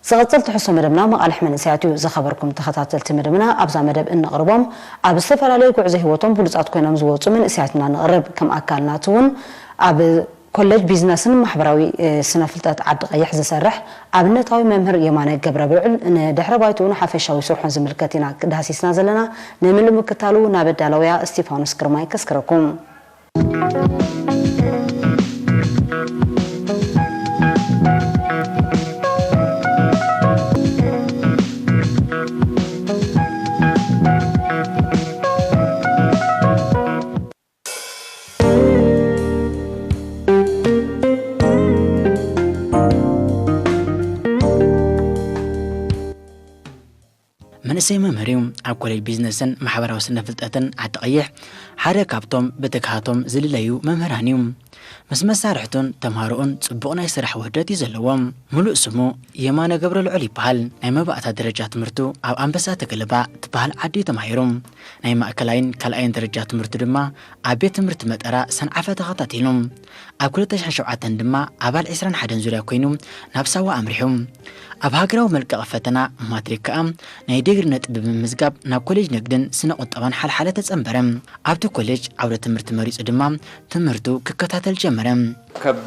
ዝቐጽል ትሕዝቶ መደብና መቓልሕ መንእሰያት እዩ። ዝኸበርኩም ተኸታተልቲ መደብና፣ ኣብዛ መደብ እንቕርቦም ኣብ ዝተፈላለዩ ጉዕዞ ህይወቶም ብሉጻት ኮይኖም ዝወጹ መንእሰያትና ንቕርብ። ከም ኣካል ናቱ እውን ኣብ ኮሌጅ ቢዝነስን ማሕበራዊ፣ እ፣ ስነ ፍልጠት ዓዲ ቀይሕ ዝሰርሕ ኣብነታዊ መምህር የማነ ገብረ ብርዕል ንድሕረ ባይትኡን ሓፈሻዊ ስርሑን ዝምልከት ኢና ዳህሲስና ዘለና። ንምሉእ ምክታሉ ናብ ኣዳላውያ እስቲፋኖስ ግርማይ ከስክረኩም። መንእሰይ መምህር እዩ። ኣብ ኮሌጅ ቢዝነስን ማሕበራዊ ስነ ፍልጠትን ዓዲ ቀይሕ ሓደ ካብቶም ብትግሃቶም ዝልለዩ መምህራን እዩ። ምስ መሳርሕቱን ተምሃሮኡን ጽቡቕ ናይ ስራሕ ውህደት እዩ ዘለዎ። ምሉእ ስሙ የማነ ገብረ ልዑል ይበሃል። ናይ መባእታ ደረጃ ትምህርቱ ኣብ ኣንበሳ ተገለባ ትበሃል ዓዲ ተማሂሩ። ናይ ማእከላይን ካልኣይን ደረጃ ትምህርቱ ድማ ኣብ ቤት ትምህርቲ መጠራ ሰንዓፈ ተኸታቲሉ። ኣብ ክልተ ሽሕን ሸውዓተን ድማ ኣባል ዕስራን ሓደን ዙርያ ኮይኑ ናብ ሳዋ ኣምሪሑ። ኣብ ሃገራዊ መልቀቒ ፈተና ማትሪክ ከኣ ናይ ዲግሪ ነጥቢ ብምምዝጋብ ናብ ኮሌጅ ንግድን ስነ ቁጠባን ሓልሓለ ተጸንበረ። ኣብቲ ኮሌጅ ዓውደ ትምህርቲ መሪጹ ድማ ትምህርቱ ክከታተል ጀመረ። ካብ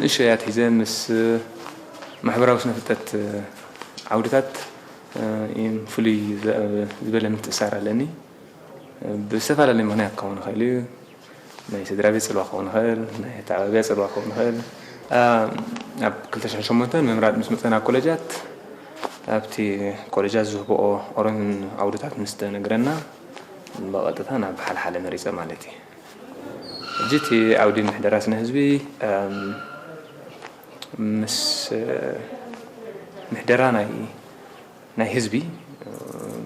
ንእሽቶይ ኣትሒዘ ምስ ማሕበራዊ ስነ ፍልጠት ዓውድታት ፍሉይ ዝበለ ምትእሳር ኣለኒ። ብዝተፈላለየ ምኽንያት ክኸውን ይኽእል እዩ። ናይ ስድራ ቤት ጽልዋ ክኸውን ይኽእል፣ ናይ ኣተዓባብያ ጽልዋ ክኸውን ይኽእል። ኣብ ክልተ ሽሕን ሸሞንተን ምምራጽ ምስ መጸና ኮሌጃት፣ ኣብቲ ኮሌጃት ዝህብኦ ኦሮን ዓውድታት ምስ ተነግረና፣ ብቐጥታ ናብ ሓልሓለ መሪጸ ማለት እዩ። ሕጂ እቲ ዓውዲ ምሕደራ ስነ ህዝቢ፣ ምስ ምሕደራ ናይ፣ ናይ ህዝቢ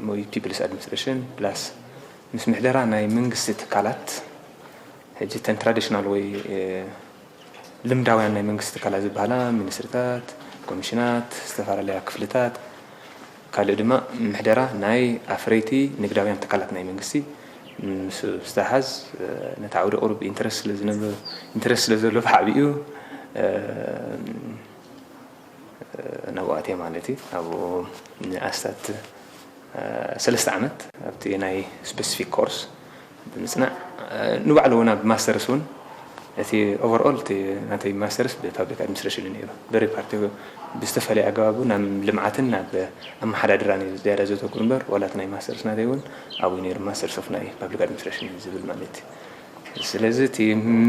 ወይ ፒፕልስ ኣድሚኒስትሬሽን ፕላስ ምስ ምሕደራ ናይ መንግስቲ ትካላት፣ ሕጂ እተን ትራዲሽናል ወይ ልምዳውያን ናይ መንግስቲ ትካላት ዝበሃላ ሚኒስትሪታት፣ ኮሚሽናት፣ ዝተፈላለያ ክፍልታት፣ ካልእ ድማ ምሕደራ ናይ ኣፍረይቲ ንግዳውያን ትካላት ናይ መንግስቲ ምስ ዝተሓዝ፣ ነቲ ዓውዲ ቁሩብ ኢንተረስት ስለ ዝነበ፣ ኢንተረስት ስለ ዘሎ ብዓቢኡ ናብኡ ኣትየ ማለት እዩ። ኣብኡ ንኣስታት ሰለስተ ዓመት ኣብቲ ናይ ስፔሲፊክ ኮርስ ብምጽናዕ፣ ንባዕሉ እውን ኣብ ማስተርስ እውን እቲ ኦቨርኦል እቲ ናተይ ማስተርስ ብፓብሊክ ኣድሚኒስትሬሽን እዩ ነይሩ። በሪ ፓርቲ ብዝተፈለየ ኣገባቡ ናብ ልምዓትን ናብ ኣመሓዳድራን እዩ ዝያዳ ዘተኩር እምበር፣ ዋላ እቲ ናይ ማስተርስ ናተይ እውን ኣብኡ ነይሩ፣ ማስተርስ ኦፍ ናይ ፓብሊክ ኣድሚኒስትሬሽን እዩ ዝብል ማለት እዩ። ስለዚ እቲ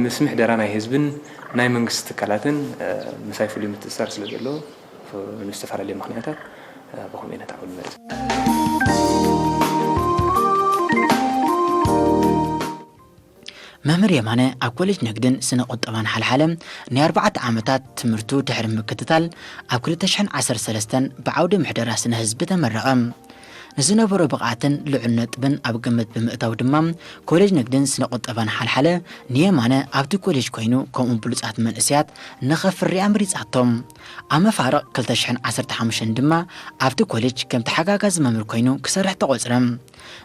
ምስ ምሕደራ ናይ ህዝብን ናይ መንግስቲ ትካላትን፣ እ፣ ምሳይ ፍሉይ ምትእስሳር ስለ ዘለዎ፣ ፍ-፣ ንዝተፈላለየ ምኽንያታት፣ እ፣ ብኸምኡ ነታ ዓውዲ መሪጸ። መምህር የማነ ኣብ ኮሌጅ ንግድን ስነ ቁጠባን ሓልሓለ ናይ ኣርባዕተ ዓመታት ትምህርቱ ድሕሪ ምክትታል፣ ኣብ ክልተ ሽሕን ዓሰርተ ሰለስተን ብዓውዲ ምሕደራ ስነ ህዝቢ ተመረቐ። ንዝነበሮ ብቕዓትን ልዑል ነጥብን ኣብ ግምት ብምእታው ድማ፣ ኮሌጅ ንግድን ስነ ቁጠባን ሓልሓለ ንየማነ ኣብቲ ኮሌጅ ኮይኑ፣ ከምኡ ብሉጻት መንእሰያት ንኸፍርያ መሪጻቶም። ኣብ መፋርቕ ክልተ ሽሕን ዓሰርተ ሓሙሽተን ድማ ኣብቲ ኮሌጅ ከም ተሓጋጋዚ መምህር ኮይኑ ክሰርሕ ተቖጽረ።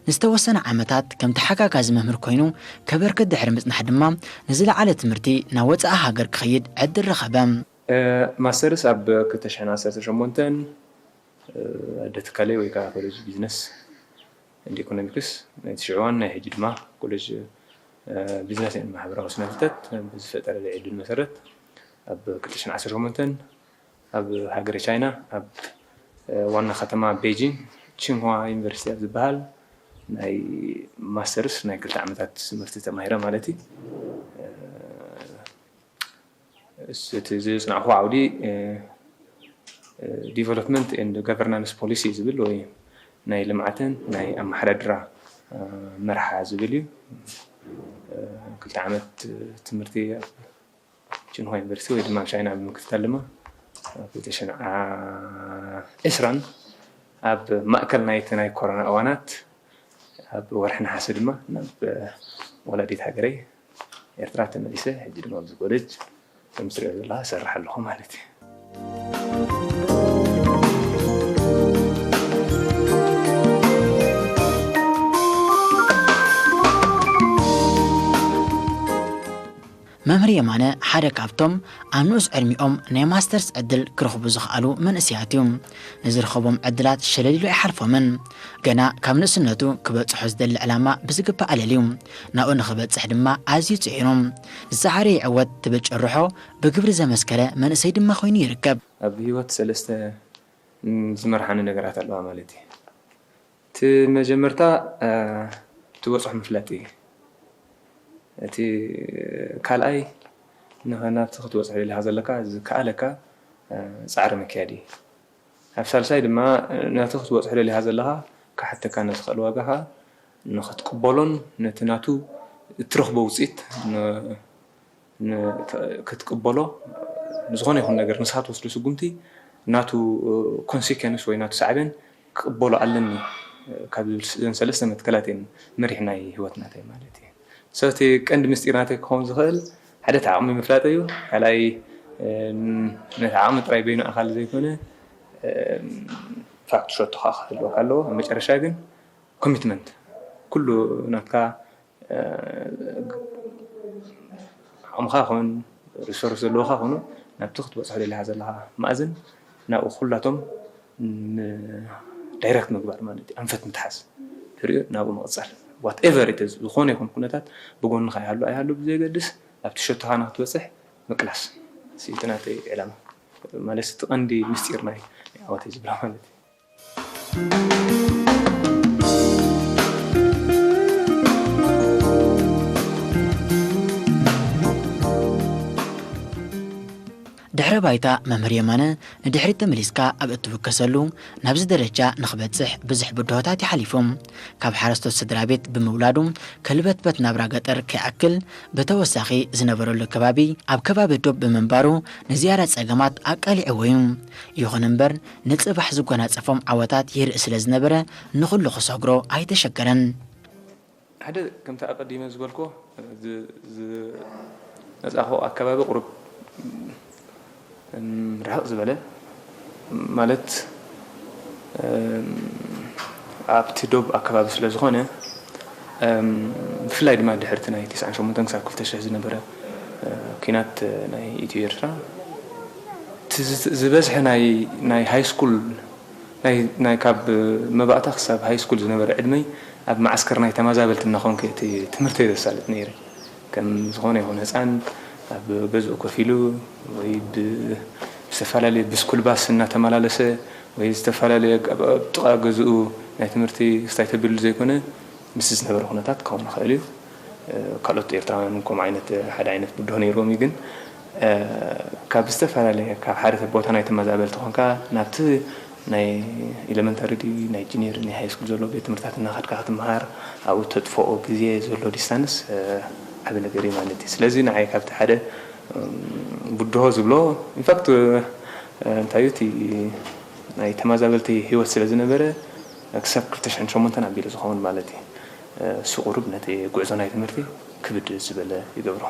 ንዝተወሰነ ዓመታት ከም ተሓጋጋዚ መምህር ኮይኑ ከበርክት ድሕሪ ምጽናሕ ድማ፣ ንዝለዓለ ትምህርቲ ናብ ወጻኢ ሃገር ክኸይድ ዕድል ረኸበ። እ፣ ማስተርስ ኣብ ክልተ ሽሕን ዓሰርተ ሸሞንተን፣ እ፣ ኣደ ትካለይ ወይ ከዓ ኮሌጅ ቢዝነስ ኤንድ ኢኮኖሚክስ፣ ናይቲ ሽዑ እዋን፣ ናይ ሕጂ ድማ ኮሌጅ፣ እ፣ ቢዝነስ ኤንድ ማሕበራዊ ስነ ፍልጠት ብዝፈጠረለይ ዕድል መሰረት፣ ኣብ ክልተ ሽሕን ዓሰርተ ሸሞንተን ኣብ ሃገረ ቻይና፣ ኣብ፣ እ፣ ዋና ከተማ ቤጂንግ፣ ቺንህዋ ዩኒቨርሲቲ ኣብ ዝበሃል ናይ ማስተርስ ናይ ክልተ ዓመታት ትምህርቲ ተማሂረ ማለት እዩ። እ፣ እስ-፣ እቲ ዘጽናዕኹ ዓውዲ፣ እ፣ እ፣ ዲቨሎፕመንት ኤንድ ጋቨርናንስ ፖሊሲ ዝብል ወይ ናይ ልምዓትን ናይ ኣመሓዳድራ፣ እ፣ መርሓ ዝብል እዩ። እ፣ ክልተ ዓመት ትምህርቲ ኣብ ቺንሆ ዩኒቨርሲቲ ወይ ድማ ኣብ ቻይና ብምክትታል ድማ ኣብ ክልተ ሽሕን ዕስራን ኣብ ማእከል ናይቲ ናይ ኮሮና እዋናት ኣብ ወርሒ ነሓሰ ድማ ናብ ወላዲት ሃገረይ ኤርትራ ተመሊሰ፣ ሕጂ ድማ ኣብዚ ኮሌጅ ከም ትሪኦ ዘለኻ እሰርሕ ኣለኹ ማለት እዩ። መምህር የማነ ሓደ ካብቶም ኣብ ንኡስ ዕድሚኦም ናይ ማስተርስ ዕድል ክረኽቡ ዝኸኣሉ መንእሰያት እዩ። ንዝረኸቦም ዕድላት ሸለል ኢሉ ኣይሓልፎምን። ገና ካብ ንእስነቱ ክበጽሖ ዝደሊ ዕላማ ብዝግባእ ኣለልዩ። ናብኡ ንኽበጽሕ ድማ ኣዝዩ ጽዒሩ። ዝጸዓረ ይዕወት ትብል ጭርሖ ብግብሪ ዘመስከረ መንእሰይ ድማ ኮይኑ ይርከብ። ኣብ ህይወት ሰለስተ ዝመርሓኒ ነገራት ኣለዋ ማለት እዩ። እቲ መጀመርታ ትበጽሖ ምፍላጥ እዩ። እቲ ካልኣይ ናብቲ ክትበጽሖ ደሊኻ ዘለካ ዝከኣለካ ጻዕሪ ምክያድ እዩ። ኣብ ሳልሳይ ድማ ናብቲ ክትበጽሖ ደሊኻ ዘለኻ ክሓተካ ንዝኽእል ዋጋ ኸኣ ንኽትቅበሎን ነቲ ናቱ እትረኽቦ ውጽኢት ክትቅበሎ ንዝኾነ ይኹን ነገር ንስኻ ትወስዶ ስጉምቲ ናቱ ኮንሲከንስ ወይ ናቱ ሳዕቤን ክቕበሎ ኣለኒ ካብ ዝብል እዘን ሰለስተ መትከላት እየን መሪሕ ናይ ህይወት ናተይ ማለት እዩ። So እቲ ቀንዲ ምስጢር ናተይ ክኸውን ዝኽእል ሓደ እቲ ዓቕሚ ምፍላጥ እዩ። ካልኣይ ነቲ ዓቕሚ ጥራይ በይኑ ኣኻሊ ዘይኮነ ፋክት ሸቶኻ ክህልወካ ኣለዎ። ኣብ መጨረሻ ግን ኮሚትመንት ኩሉ ናትካ ዓቕምኻ ኹን ሪሶርስ ዘለዎኻ ኹኑ ናብቲ ክትበፅሖ ደሊኻ ዘለኻ ማእዝን ናብኡ ኩላቶም ዳይረክት ምግባር ማለት እዩ። ኣንፈት ምትሓዝ ትሪኦ ናብኡ ምቕፃል ዋትኤቨር እቲ ዝኾነ ይኹን ኩነታት ብጎንኻ ይሃሉ ኣይሃሉ ብዘየገድስ ኣብቲ ሸቶኻ ንክትበፅሕ ምቅላስ እቲ ናተይ ዕላማ ማለት እቲ ቀንዲ ምስጢር ናይ ዓወተይ ዝብላ ማለት እዩ። ድሕረ ባይታ መምህር የማነ ንድሕሪት ተመሊስካ ኣብ እትውከሰሉ ናብዚ ደረጃ ንኽበጽሕ ብዙሕ ብድሆታት ይሓሊፉ። ካብ ሓረስቶት ስድራ ቤት ብምውላዱ ከልበትበት ናብራ ገጠር ከይኣክል ብተወሳኺ ዝነበረሉ ከባቢ ኣብ ከባቢ ዶብ ብምንባሩ ንዝያዳ ጸገማት ኣቃሊዕዎ እዩ። ይኹን እምበር ንጽባሕ ዝጎናጸፎም ዓወታት ይርኢ ስለ ዝነበረ ንኹሉ ክሰግሮ ኣይተሸገረን። ሓደ ከምቲ ኣቐዲመ ዝበልኮ ዝመጻኹ ኣከባቢ ቁሩብ ርሕቕ ዝበለ ማለት ኣብቲ ዶብ ኣከባቢ ስለ ዝኾነ ብፍላይ ድማ ድሕርቲ ናይ ተስዓን ሸሞንተን ክሳብ ክልተ ሽሕ ዝነበረ ኲናት ናይ ኢትዮ ኤርትራ ዝበዝሐ ናይ ሃይ ስኩል ናይ ካብ መባእታ ክሳብ ሃይ ስኩል ዝነበረ ዕድመይ ኣብ መዓስከር ናይ ተመዛበልቲ እናኾንኩ እቲ ትምህርተይ ዘሳልጥ ነይረ። ከም ዝኾነ ይኹን ህፃን ኣብ ገዝኡ ኮፍ ኢሉ ወይ ብዝተፈላለየ ብስኩል ባስ እናተመላለሰ ወይ ዝተፈላለየ ኣብ ጥቓ ገዝኡ ናይ ትምህርቲ ክስታይ ተቢሉ ዘይኮነ ምስቲ ዝነበረ ኩነታት ክኸውን ይኽእል እዩ። ካልኦት ኤርትራውያን እውን ከምኡ ዓይነት ሓደ ዓይነት ብድሆ ነይርዎም እዩ። ግን ካብ ዝተፈላለየ ካብ ሓደ ቦታ ናይ ተመዛበልቲ ኾንካ ናብቲ ናይ ኤለመንታሪ ድዩ ናይ ጂኒየር ናይ ሃይ ስኩል ዘሎ ቤት ትምህርትታት እናኸድካ ክትመሃር ኣብኡ ተጥፍኦ ግዜ ዘሎ ዲስታንስ ዓቢ ነገር እዩ ማለት እዩ። ስለዚ ንዓይ ካብቲ ሓደ ብድሆ ዝብሎ ኢንፋክት እንታይ እዩ እቲ ናይ ተመዛበልቲ ህይወት ስለ ዝነበረ ክሳብ ክልተ ሽሕን ሸሞንተን ኣቢሉ ዝኸውን ማለት እዩ። እሱ ቁሩብ ነቲ ጉዕዞ ናይ ትምህርቲ ክብድ ዝበለ ይገብሮ።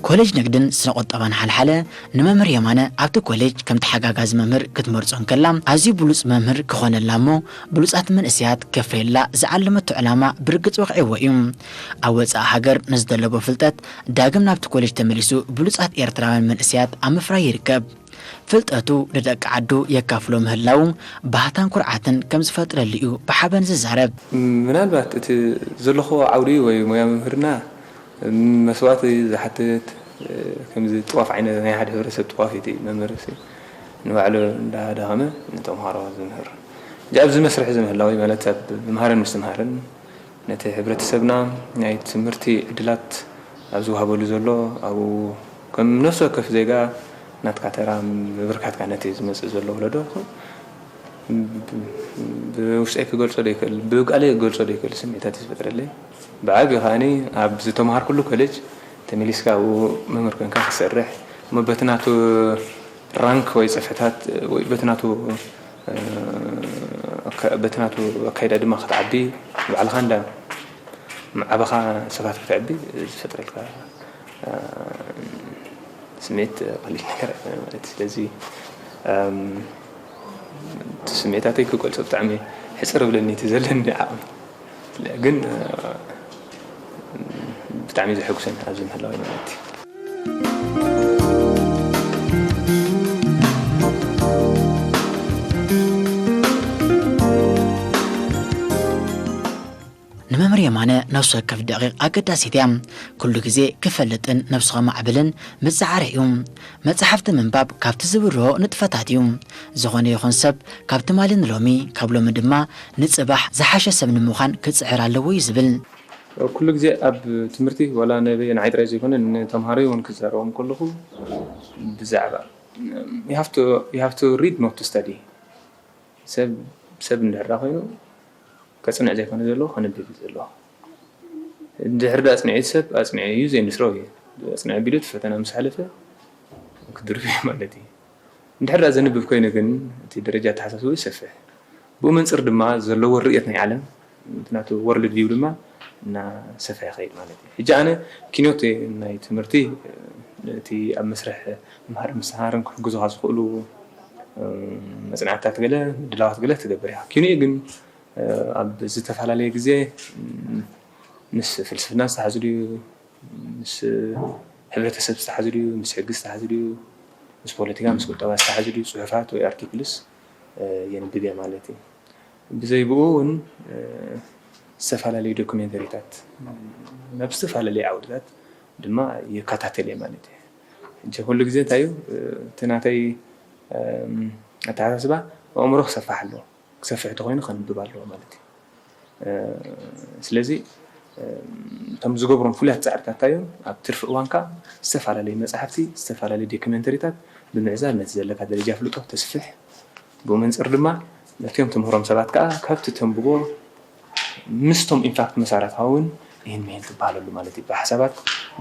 ኮሌጅ ንግድን ስነ ቁጠባን ሓልሓለ ንመምህር የማነ ኣብቲ ኮሌጅ ከም ተሓጋጋዚ መምህር ክትመርጾ እንከላ ኣዝዩ ብሉጽ መምህር ክኾነላ እሞ ብሉጻት መንእሰያት ከፍርየላ ዝዓለመቶ ዕላማ ብርግጽ ወቒዕዎ እዩ። ኣብ ወጻኢ ሃገር ንዝደለቦ ፍልጠት ዳግም ናብቲ ኮሌጅ ተመሊሱ ብሉጻት ኤርትራውያን መንእሰያት ኣብ ምፍራይ ይርከብ። ፍልጠቱ ንደቂ ዓዱ የካፍሎ ምህላዉ ባህታን ኩርዓትን ከም ዝፈጥረሉ እዩ ብሓበን ዝዛረብ። ምናልባት እቲ ዘለኹዎ ዓውዲ ወይ ሞያ ምምህርና መስዋእቲ ዝሓትት ከምዚ ጥዋፍ ዓይነት ናይ ሓደ ሕብረተሰብ ጥዋፍ እዩ እቲ መምህር ንባዕሉ እንዳደኸመ ንተምሃሮ ዝምህር። ኣብዚ መስርሕ እዚ ምህላወይ ማለት ኣብ ምምሃርን ምስትምሃርን ነቲ ሕብረተሰብና ናይ ትምህርቲ ዕድላት ኣብ ዝወሃበሉ ዘሎ ኣብኡ ከም ነፍሲ ወከፍ ዜጋ ናትካ ተራ ምብርካትካ ነቲ ዝመጽእ ዘሎ ወለዶ ብውሽጠይ ክገልጾ ዘይክእል ብቃለይ ክገልጾ ዘይክእል ስምዒታት እዩ ዝፈጥረለይ። ብዓብዩ ከዓኒ ኣብ ዝተምሃርኩሉ ኮሌጅ ተመሊስካ ኣብኡ መምህር ኮንካ ክትሰርሕ እሞ በቲ ናቱ ራንክ ወይ ጽፍሕታት ወይ በቲ ናቱ በቲ ናቱ ኣካይዳ ድማ ክትዓቢ ባዕልኻ እንዳ ምዓበኻ ሰባት ክትዕቢ ዝፈጥረልካ ስምዒት ቀሊል ነገር ኣይኮነ ማለት እዩ። ስለዚ እቲ ስምዒታተይ ክገልጾ ብጣዕሚ ሕጽር ብለኒ እቲ ዘለኒ ዓቕሚ። ግን፣ እ፣ ብጣዕሚ ዘሐጉሰኒ ኣብዚ ምህላወይ ማለት እዩ። ንመምህር የማነ ነፍሲ ወከፍ ደቂቕ ኣገዳሲት እያ። ኩሉ ግዜ ክፈልጥን ነብሱ ከማዕብልን ምጽዓር እዩ። መጽሓፍቲ ምንባብ ካብቲ ዝብርሆ ንጥፈታት እዩ። ዝኾነ ይኹን ሰብ ካብ ትማሊ ንሎሚ፣ ካብ ሎሚ ድማ ንጽባሕ ዝሓሸ ሰብ ንምዃን ክጽዕር ኣለዎ እዩ ዝብል። ኩሉ ግዜ ኣብ ትምህርቲ ዋላ ንበየናይ ጥራይ ዘይኮነ ንተምሃሮ እውን ክዛረቦም ከለኹ ብዛዕባ you have to, you have to read not to study። ሰብ ሰብ እንድሕር ኮይኑ ከጽንዕ ዘይኮነ ዘለዎ ከንብብ እዩ ዘለዎ። እንድሕር ዳ ኣጽኒዑ ሰብ ኣጽኒዑ እዩ ዘየንስሮ እዩ። ኣጽንዕ ቢሉ እቲ ፈተና ምስ ሓለፈ ክድርፍ እዩ ማለት እዩ። እንድሕር ዳ ዘንብብ ኮይኑ ግን እቲ ደረጃ ኣተሓሳስቡ ይሰፍሕ። ብኡ መንጽር ድማ ዘለዎ ርእየት ናይ ዓለም፣ እቲ ናቱ ወርልድ ቪው ድማ እናሰፍሐ ይኸይድ ማለት እዩ። ሕጂ ኣነ ኪኖት ናይ ትምህርቲ፣ እቲ ኣብ መስርሕ ምምሃር ምስትምሃርን ክሕግዙኻ ዝኽእሉ፣ እም፣ መጽናዕትታት ገለ፣ ምድላዋት ገለ ትገብር ኢኻ። ኪኖ ግን፣ እ፣ ኣብ ዝተፈላለየ ግዜ፣ እም፣ ምስ ፍልስፍና ዝተሓዙ ድዩ፣ ምስ ሕብረተሰብ ዝተሓዙ ድዩ፣ ምስ ሕጊ ዝተሓዙ ድዩ፣ ምስ ፖለቲካ፣ ምስ ቁጠባ ዝተሓዙ ድዩ፣ ጽሑፋት ወይ ኣርቲክልስ፣ እ፣ የንብብ እየ ማለት እዩ። ብዘይ ብኡ እውን፣ እ፣ ዝተፈላለዩ ዶክሜንተሪታት፣ ናብ ዝተፈላለዩ ዓውድታት ድማ ይከታተል እየ ማለት እዩ። ሕጂ ኩሉ ግዜ እንታይ እዩ፣ እ፣ እቲ ናተይ፣ እም፣ ኣተሓሳስባ ኣእምሮ ክሰፍሕ ኣለዎ። ክሰፍሕ እንተኾይኑ ከንብብ ኣለዎ ማለት እዩ። እ፣ ስለዚ፣ እ፣ እቶም ዝገብሮም ፍሉያት ጻዕርታት እንታይ እዮም? ኣብ ትርፊ እዋንካ ዝተፈላለዩ መጻሕፍቲ፣ ዝተፈላለዩ ዶክመንተሪታት ብምዕዛብ ነቲ ዘለካ ደረጃ ፍልጦ ተስፍሕ። ብኡ መንጽር ድማ ነቲኦም ትምህሮም ሰባት ከኣ ካብቲ ተንብቦ ምስቶም ኢንፋክት መሳርሕትኻ እውን ይህን ምሂን ትበሃለሉ ማለት እዩ። ብሓሳባት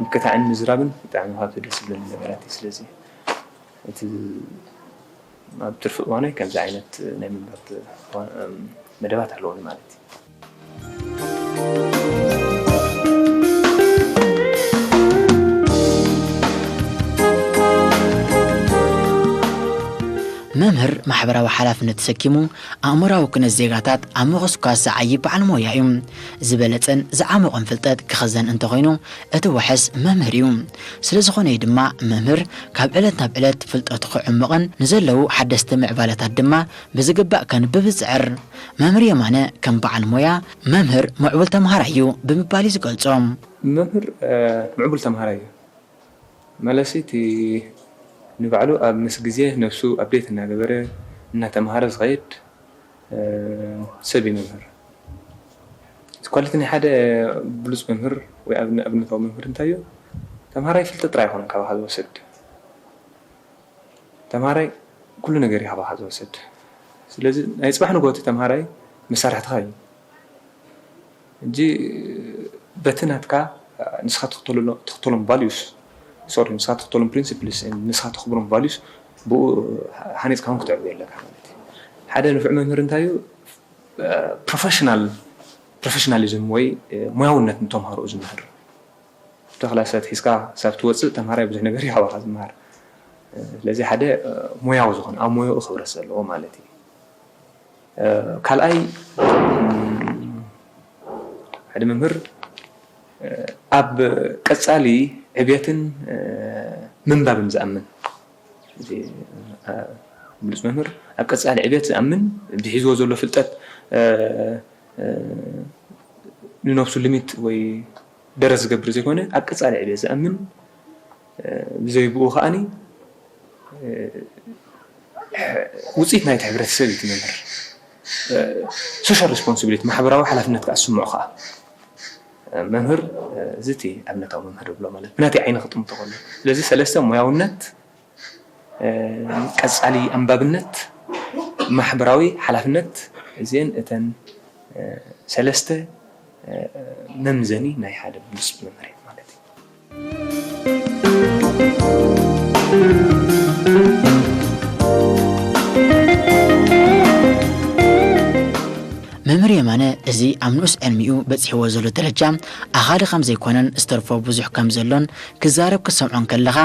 ምክታዕን ምዝራብን ብጣዕሚ ካብቲ ደስ ዝብለኒ ነገራት እዩ። ስለዚ እቲ ኣብ ትርፊ እዋነይ ከምዚ ዓይነት ናይ ምንባብ መደባት ኣለውኒ ማለት እዩ። መምህር ማሕበራዊ ሓላፍነት ተሰኪሙ ኣእምሮኣዊ ኩነት ዜጋታት ኣብ ምኹስኳስ ዝዓዪ በዓል ሞያ እዩ። ዝበለጸን ዝዓሞቐን ፍልጠት ክኽዘን እንተኾይኑ እቲ ዋሕስ መምህር እዩ። ስለ ዝኾነ እዩ ድማ መምህር ካብ ዕለት ናብ ዕለት ፍልጠቱ ክዕምቕን ንዘለዉ ሓደስቲ ምዕባለታት ድማ ብዝግባእ ከንብብ ዝጽዕር። መምህር የማነ ከም በዓል ሞያ መምህር ምዕቡል ተምሃራይ እዩ ብምባል እዩ ዝገልጾ። መምህር፣ እ፣ ምዕቡል ተምሃራይ እዩ። መለሲ እቲ ንባዕሉ ኣብ ምስ ግዜ ነብሱ ኣፕዴት እናገበረ እናተምሃረ ዝኸይድ፣ እ፣ ሰብ እዩ መምህር። እቲ ኳሊቲ ናይ ሓደ ብሉጽ መምህር ወይ ኣብነ-፣ ኣብነታዊ መምህር እንታይ እዩ? ተምሃራይ ፍልጠት ጥራይ ኣይኮነን ካባኻ ዝወስድ። ተምሃራይ ኩሉ ነገር እዩ ካባኻ ዝወስድ። ስለዚ ናይ ጽባሕ ንግሆ እቲ ተምሃራይ መሳርሕትኻ እዩ። ሕጂ በቲ ናትካ ንስኻ ትኽተሎ-፣ ትኽተሎም ቫልዩስ፣ ሶሪ፣ ንስኻ ትኽተሎም ፕሪንሲፕልስ፣ ንስኻ ተኽብሮም ቫልዩስ፣ ብኡ ሃኒጽካ እውን ክትዕብዮ ኣለካ ማለት እዩ። ሓደ ንፉዕ መምህር እንታይ እዩ? ፕሮፌሽናል፣ ፕሮፌሽናሊዝም ወይ ሞያውነት ንተምሃሮኡ ዝምህር። ተኽላሰ ኣትሒዝካ ክሳብ ትወጽእ ተምሃራይ ብዙሕ ነገር እዩ ካባኻ ዝመሃር። ስለዚ ሓደ፣ እ፣ ሞያዊ ዝኾነ፣ ኣብ ሞያኡ ክብረት ዘለዎ ማለት እዩ። እ፣ ካልኣይ፣ እም፣ ሓደ መምህር፣ እ፣ ኣብ ቀጻሊ ዕብየትን፣ እ፣ ምንባብን ዝኣምን፣ እዚ፣ እ፣ ብሉጽ መምህር ኣብ ቀጻሊ ዕብየት ዝኣምን፣ ብሒዝዎ ዘሎ ፍልጠት፣ እ፣ እ፣ ንነብሱ ሊሚት ወይ ደረት ዝገብር ዘይኮነ፣ ኣብ ቀጻሊ ዕብየት ዝኣምን፣ እ፣ ብዘይ ብኡ ከኣኒ፣ እ፣ ውጽኢት ናይቲ ሕብረተሰብ እዩ እቲ መምህር። እ፣ ሶሻል ሪስፖንሲቢሊቲ፣ ማሕበራዊ ሓላፍነት ከኣ ዝስምዖ ከኣ። እ፣ መምህር፣ እ፣ እዚ እቲ ኣብነታዊ መምህር ዝብሎ ማለት፣ ብናተይ ዓይኒ ክጥምቶ ከሎ። ስለዚ ሰለስተ ሞያውነት፣ እ፣ ቀጻሊ ኣንባብነት፣ ማሕበራዊ ሓላፍነት፣ እዚአን እተን፣ እ፣ ሰለስተ፣ እ፣ መምዘኒ ናይ ሓደ ብሉጽ መምህር እየን ማለት እዩ። መምህር የማነ እዚ ኣብ ንኡስ ዕድሚኡ በጺሕዎ ዘሎ ደረጃ ኣኻሊ ከም ዘይኮነን ዝተርፎ ብዙሕ ከም ዘሎን ክዛረብ ክትሰምዖ እንከለኻ፣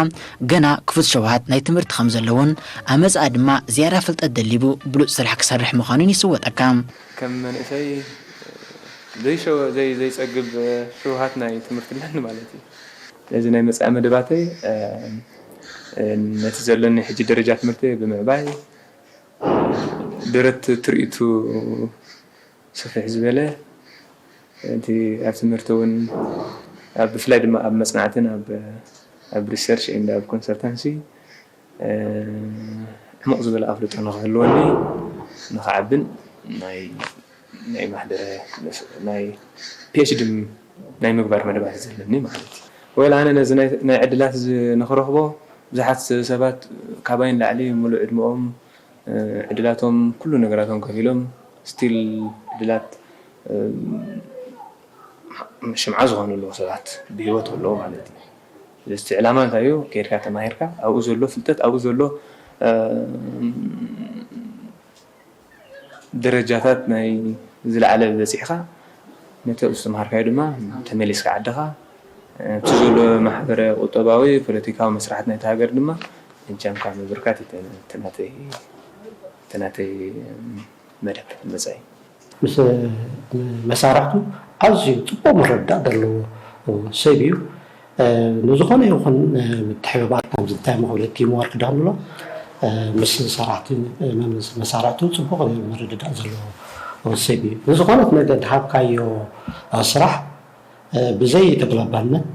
ገና ክፉት ሸውሃት ናይ ትምህርቲ ከም ዘለዎን ኣብ መጻኢ ድማ ዝያዳ ፍልጠት ደሊቡ ብሉጽ ስራሕ ክሰርሕ ምዃኑን ይስወጠካ። ከም መንእሰይ ዘይሸወ-፣ ዘይ-፣ ዘይጸግብ ሸውሃት ናይ ትምህርቲ ኣለኒ ማለት እዩ። ስለዚ ናይ መጻኢ መደባተይ፣ እ፣ እ፣ ነቲ ዘለኒ ሕጂ ደረጃ ትምህርቲ ብምዕባይ፣ ደረት ትርኢቱ ስፍሕ ዝበለ፣ እቲ ኣብ ትምህርቲ እውን፣ ኣብ ብፍላይ ድማ ኣብ መጽናዕትን ኣብ፣ ኣብ research and ኣብ consultancy፣ እ፣ ዕሙቕ ዝበለ ኣፍልጦ ንኽህልወኒ፣ ንኽዓብን ናይ፣ ናይ ማህደረ፣ ናይ ፒ ኤች ዲ ናይ ምግባር መደባት ዘለኒ ማለት እዩ። ወይላ ኣነ ነዚ ናይ፣ ናይ ዕድላት እዚ ንኽረኽቦ ብዙሓት ሰባት ካባይ ንላዕሊ ሙሉእ ዕድመኦም፣ እ፣ ዕድላቶም ኩሉ ነገራቶም ከፊሎም ስቲል ዕድላት፣ እ፣ ሽምዓ ዝኾኑ ኣለዉ ሰባት ብህይወት ኣለዉ ማለት እዩ። ስለዚ እቲ ዕላማ እንታይ እዩ? ከይድካ ተማሂርካ ኣብኡ ዘሎ ፍልጠት ኣብኡ ዘሎ፣ እ፣ ደረጃታት ናይ ዝለዓለ በጺሕካ ነቲ ኣብ ዝተምሃርካዮ ድማ ተመሊስካ ዓድኻ፣ እ፣ እቲ ዘሎ ማሕበረ ቁጠባዊ ፖለቲካዊ መስራሕት ናይቲ ሃገር ድማ እጃምካ ምብርካት እዩ እቲ ናተይ፣ እቲ ናተይ መደብ መጻኢ። ምስ መሳርሕቱ ኣዝዩ ጽቡቕ ምርድዳእ ዘለዎ ሰብ እዩ። እ፣ ንዝኾነ ይኹን፣ እ፣ ምትሕብባር ከምዚ እንታይ መኽብለ ቲም ወርክ ዶ ንብሎ፣ እ፣ ምስ ሰራሕቲ፣ እ፣ ምስ መሳርሕቱ ጽቡቕ ምርድዳእ ዘለዎ ሰብ እዩ። ንዝኾነት ነገር ድሃብካዮ፣ እ፣ ስራሕ፣ እ፣ ብዘይ ተግላባነት፣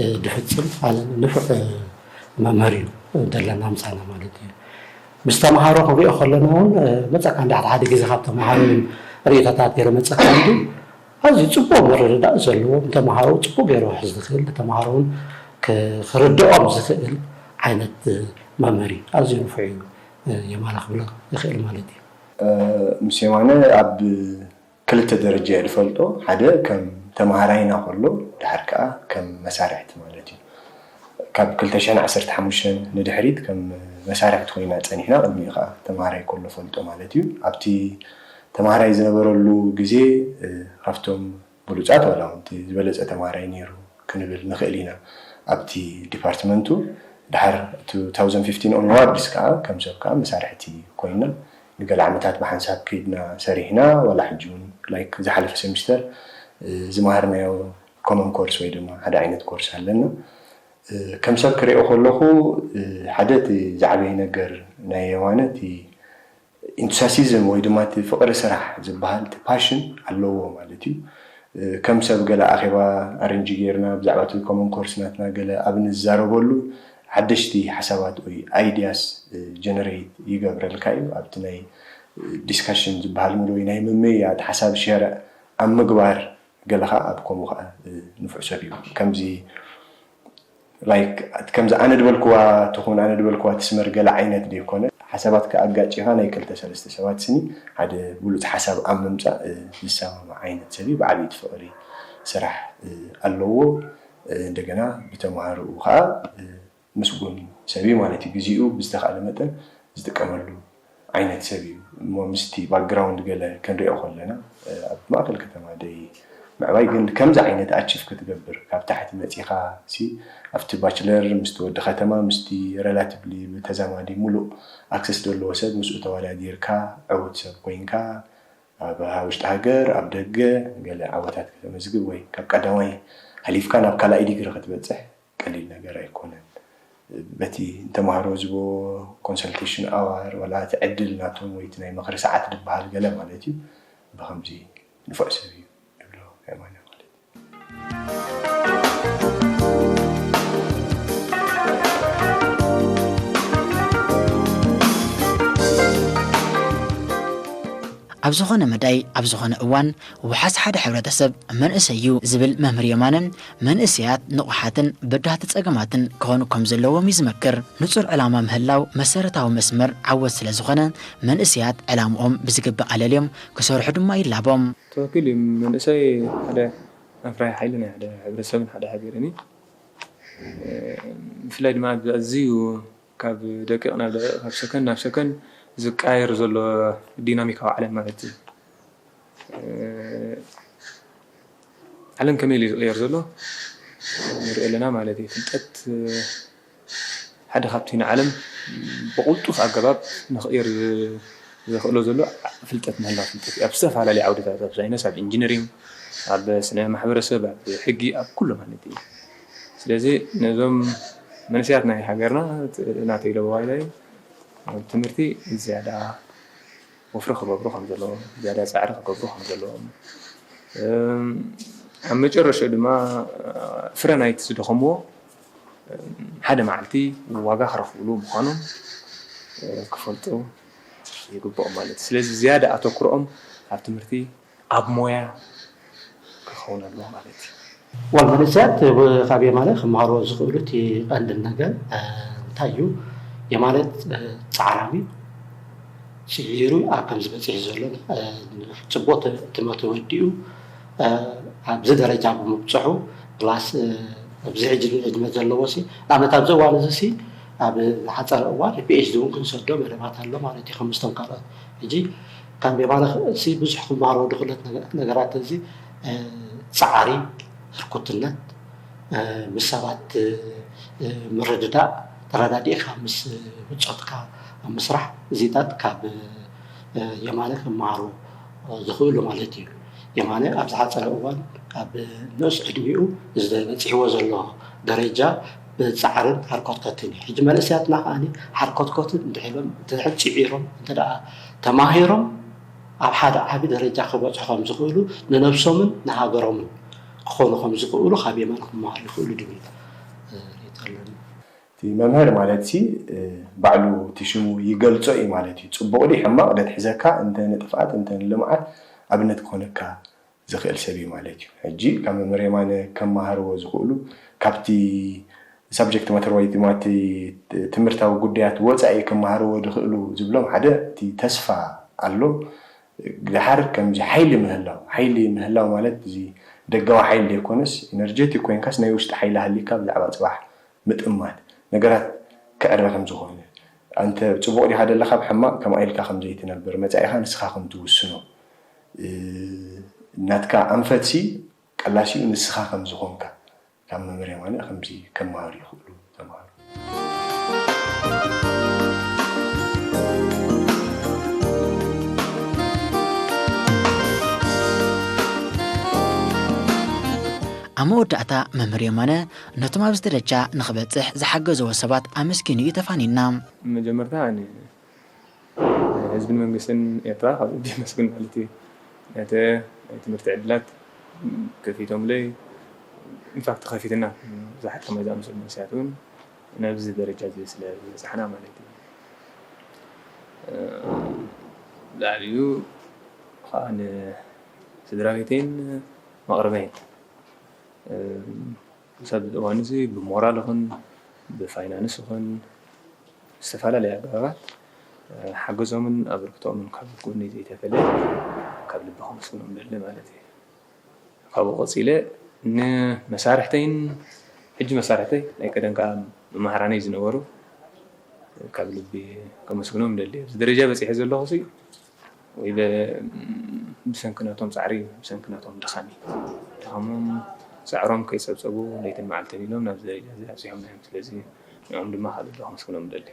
እ፣ ድፍጽም ኣነ ንፉዕ፣ እ፣ መምህር እዩ ዘለና ምሳና ማለት እዩ። ምስ ተምሃሮ ክንሪኦ ከለና እውን፣ እ፣ መጸካ እንዳ ሓደ ሓደ ግዜ ካብ ተምሃሮ እውን ርእይቶታት ገይረ መጸካ እንዲ ኣዝዩ ጽቡቕ ምርድዳእ ዘለዎ፣ ንተምሃሮ ጽቡቕ ገይሩ ክሕዝ ዝኽእል፣ ንተምሃሮ እውን ክ-፣ ክርድኦም ዝኽእል ዓይነት፣ እ፣ መምህር እዩ። ኣዝዩ ንፉዕ እዩ፣ እ፣ የማነ ክብሎ ይኽእል ማለት እዩ። እ፣ ምስ የማነ ኣብ ክልተ ደረጃ እየ ዝፈልጦ። ሓደ ከም ተምሃራይና ከሎ፣ ድሓር ከኣ ከም መሳርሕቲ ማለት እዩ። ካብ ክልተ ሽሕን ዓሰርተ ሓሙሽተን ንድሕሪት ከም መሳርሕቲ ኮይና ጸኒሕና፣ ቅድሚኡ ከኣ ተምሃራይ ከሎ ፈልጦ ማለት እዩ። ኣብቲ ተምሃራይ ዝነበረሉ ግዜ፣ እ፣ ካብቶም ብሉጻት ዋላ እውን እቲ ዝበለጸ ተምሃራይ ነይሩ ክንብል ንኽእል ኢና ኣብቲ ዲፓርትመንቱ። ድሓር two thousand fifteen onwards ከኣ ከም ሰብ ከኣ መሳርሕቲ ኮይና ንገለ ዓመታት ብሓንሳብ ከይድና ሰሪሕና፣ ዋላ ሕጂ እውን ላይክ ዝሓለፈ ሴሚስተር፣ እ፣ ዝመሃርናዮ ኮመን ኮርስ ወይ ድማ ሓደ ዓይነት ኮርስ ኣለና። እ፣ ከም ሰብ ክሪኦ ከለኹ፣ እ፣ ሓደ እቲ ዝዓበየ ነገር ናይ የማነ እቲ ኢንቱሲያሲዝም ወይ ድማ እቲ ፍቕሪ ስራሕ ዝበሃል እቲ ፓሽን ኣለዎ ማለት እዩ። እ፣ ከም ሰብ ገለ ኣኼባ ኣረንጂ ጌርና ብዛዕባ እቲ ኮመን ኮርስ ናትና ገለ ኣብ ንዛረበሉ ሓደሽቲ ሓሳባት ወይ ኣይድያስ፣ እ፣ ጀነሬት ይገብረልካ እዩ። ኣብቲ ናይ፣ እ፣ ዲስካሽን ዝበሃል ሙሉ ወይ ናይ ምምይያጥ ሓሳብ ሸረ ኣብ ምግባር ገለ ኸዓ ኣብ ከምኡ ኸዓ፣ እ፣ ንፉዕ ሰብ እዩ። ከምዚ ላይክ ከምዚ ኣነ ድበልክዋ ትኹን ኣነ ድበልክዋ ትስመር ገለ ዓይነት ደይኮነ፣ ሓሳባትካ ኣጋጪኻ ናይ ክልተ ሰለስተ ሰባት ስኒ ሓደ ብሉጽ ሓሳብ ኣብ ምምጻእ፣ እ፣ ዝሰማማዕ ዓይነት ሰብ እዩ። ብዓቢይቲ ፍቕሪ ስራሕ፣ እ፣ ኣለዎ። እ፣ እንደገና ብተምሃሮኡ ኸዓ፣ እ፣ ምስጉን ሰብ እዩ ማለት እዩ። ግዜኡ ብዝተኻእለ መጠን ዝጥቀመሉ ዓይነት ሰብ እዩ። እሞ ምስቲ ባክግራውንድ ገለ ክንሪኦ ከለና፣ እ፣ ኣብ ማእከል ከተማ ደይ ምዕባይ ግን ከምዚ ዓይነት ኣቺቭ ክትገብር ካብ ታሕቲ መጺኻ ሲ ኣብቲ ባችለር ምስቲ ወዲ ከተማ ምስቲ ሬላቲቭሊ ብተዛማዲ ሙሉእ ኣክሰስ ዘለዎ ሰብ ምስኡ ተወዳዲርካ ዕዉት ሰብ ኮይንካ ኣብ ውሽጢ ሃገር ኣብ ደገ ገለ ዓወታት ከተመዝግብ ወይ ካብ ቀዳማይ ሓሊፍካ ናብ ካልኣይ ዲግሪ ክትበጽሕ ቀሊል ነገር ኣይኮነን። በቲ ንተምሃሮ ዝቦ ኮንሰልቴሽን ኣዋር ዋላ እቲ ዕድል ናቶም ወይ እቲ ናይ ምኽሪ ሰዓት ዝበሃል ገለ ማለት እዩ። ብኸምዚ ንፉዕ ሰብ እዩ ንብሎ የማነ ማለት እዩ። ኣብ ዝኾነ መዳይ ኣብ ዝኾነ እዋን ውሓስ ሓደ ሕብረተሰብ መንእሰይ እዩ ዝብል መምህር የማነ፣ መንእሰያት ንቑሓትን በዳህቲ ጸገማትን ክኾኑ ከም ዘለዎም እዩ ዝመክር። ንጹር ዕላማ ምህላው መሰረታዊ መስመር ዓወት ስለ ዝኾነ፣ መንእሰያት ዕላምኦም ብዝግባእ ኣለልዮም ክሰርሑ ድማ ይላቦም። ትኽክል እዩ። መንእሰይ ሓደ ኣፍራይ ሓይሊ ናይ ሓደ ሕብረተሰብን ሓደ ሃገርን እዩ። ብፍላይ ድማ ኣብዚ ኣዝዩ ካብ ደቂቕ ናብ ደቂቕ፣ ካብ ሰከንድ ናብ ሰከንድ ዝቀያየር ዘሎ ዲናሚካዊ ዓለም ማለት እዩ። ዓለም ከመይ ኢሉ ዝቕየር ዘሎ ንርኢ ኣለና ማለት እዩ። ፍልጠት ሓደ ካብቲ ንዓለም ብቕልጡፍ ኣገባብ ንኽቕየር ዘኽእሎ ዘሎ ፍልጠት ምህላው ፍልጠት እዩ። ኣብ ዝተፈላለዩ ዓውድታት፣ ኣብ ሳይንስ፣ ኣብ ኢንጂነሪንግ፣ ኣብ ስነ ማሕበረሰብ፣ ኣብ ሕጊ፣ ኣብ ኩሉ ማለት እዩ። ስለዚ ነዞም መንእሰያት ናይ ሃገርና ናተይ ኢለ ብባይለይ ኣብ ትምህርቲ ዝያዳ ወፍሪ ክገብሩ ከም ዘለዎም፣ ዝያዳ ፃዕሪ ክገብሩ ከም ዘለዎም፣ ኣብ መጨረሽኡ ድማ ፍረ ናይቲ ዝደኸምዎ ሓደ መዓልቲ ዋጋ ክረኽብሉ ምዃኖም ክፈልጡ ይግብኦም ማለት እዩ። ስለዚ ዝያዳ ኣተኩሮኦም ኣብ ትምህርቲ ኣብ ሞያ ክኸውን ኣለዎ ማለት እዩ። ዋል መንእሰያት ካብ የማነ ክመሃርዎ ዝኽእሉ እቲ ቀንዲ ነገር እንታይ እዩ? የማነ ፃዕራም እዩ። ስዒሩ ኣብ ከምዚ በፂሑ ዘሎ ፅቡቅ ትምህርቲ ወዲኡ ኣብዚ ደረጃ ብምብፅሑ ፕላስ ኣብዚ ሕጂ ዕድመ ዘለዎ ሲ ንኣብነት ኣብዚ እዋን እዚ ሲ ኣብ ዝሓፀረ እዋን ፒኤችዲ እውን ክንሰዶ መደባት ኣሎ ማለት እዩ። ከምስቶም ካልኦት ሕጂ ካብ የማነ ሲ ብዙሕ ክመሃሮ ድኽለት ነገራት እዚ ፃዕሪ፣ ህርኩትነት፣ ምስ ሰባት ምርድዳእ፣ ተረዳዲእካ ምስ ብፆትካ ኣብ ምስራሕ እዚታት ካብ የማነ ክመሃሩ ዝኽእሉ ማለት እዩ። የማነ ኣብ ዝሓፀረ እዋን ኣብ ንኡስ ዕድሚኡ እዚ በፂሕዎ ዘሎ ደረጃ ብፃዕርን ሓርኮትኮትን እዩ። ሕጂ መንእሰያትና ከዓኒ ሓርኮትኮትን እንድሕሎም እንተድሕር ፅዒሮም እንተ ደኣ ተማሂሮም ኣብ ሓደ ዓቢ ደረጃ ክበፅሑ ከም ዝኽእሉ ንነብሶምን ንሃገሮምን ክኾኑ ከም ዝኽእሉ ካብ የማነ ክመሃሩ ይኽእሉ ድብል ርእይቶ ኣለኒ። እቲ መምህር ማለት ሲ ባዕሉ እቲ ሽሙ ይገልጾ እዩ ማለት እዩ። ጽቡቕ ድዩ ሕማቕ ደትሕዘካ እንተ ንጥፍኣት እንተ ንልምዓት ኣብነት ክኾነካ ዝኽእል ሰብ እዩ ማለት እዩ። ሕጂ ካብ መምህር የማነ ከመሃርዎ ዝኽእሉ ካብቲ ሳብጀክት ማተር ወይ ድማ እቲ ትምህርታዊ ጉዳያት ወጻኢ ከመሃርዎ ዝኽእሉ ዝብሎም ሓደ እቲ ተስፋ ኣሎ። ድሓር ከምዚ ሓይሊ ምህላው፣ ሓይሊ ምህላው ማለት እዚ ደጋዊ ሓይሊ ዘይኮነስ ኢነርጀቲክ ኮይንካስ ናይ ውሽጢ ሓይሊ ሃሊካ ብዛዕባ ጽባሕ ምጥማት ነገራት ክዕረ ከም ዝኾነ፣ ኣንተ ጽቡቕ ዲኻ ዘለኻ ብሕማቕ ከምኣ ኢልካ ከም ዘይትነብር፣ መጻኢኻ ንስኻ ከም ትውስኖ፣ እ፣ ናትካ ኣንፈትሲ ቀላሲኡ ንስኻ ከም ዝኾንካ ካብ መምህር የማነ ከምዚ ከመሃሩ ይኽእሉ ተምሃሮ። ኣብ መወዳእታ መምህር የማነ ነቶም ኣብዚ ደረጃ ንኽበጽሕ ዝሓገዝዎ ሰባት ኣመስጊኑ እዩ ተፋንዩና። መጀመርታ ንህዝብን መንግስትን ኤርትራ ካብ ልቢ የመስግን ማለት እዩ። ነቲ ናይ ትምህርቲ ዕድላት ከፊቶምለይ፣ ኢንፋክት ከፊትና ብዙሓት ከማይ ዝኣመሰሉ መንእሰያት እውን ናብዚ ደረጃ እዚ ስለ ዝበጻሕና ማለት እዩ። ላዕሊኡ ከዓ ንስድራ ቤተይን መቕርበይን ክሳብ እዚ እዋን እዚ ብሞራል ይኹን ብፋይናንስ ይኹን ብዝተፈላለየ ኣገባባት ሓገዞምን ኣበርክቶኦምን ካብ ጎነይ ዘይተፈለየ ካብ ልቢ ከመስግኖም እደሊ ማለት እዩ። ካብኡ ቀፂለ ንመሳርሕተይን ሕጂ መሳርሕተይ ናይ ቀደም ከዓ መማህራነይ ዝነበሩ ካብ ልቢ ከመስግኖም እደሊ። ኣብዚ ደረጃ በፂሐ ዘለኹ ሲ ወይ ብሰንኪ ናቶም ፃዕሪ ብሰንኪ ናቶም ድኻም እዩ። ድኻሞም ፃዕሮም ከይፀብፀቡ ለይትን መዓልትን ኢሎም ናብዚ ደረጃ እዚ ኣብፂሖምና እዮም። ስለዚ ንዕኦም ድማ ካብ ልቢ ከመስግኖም እደሊ።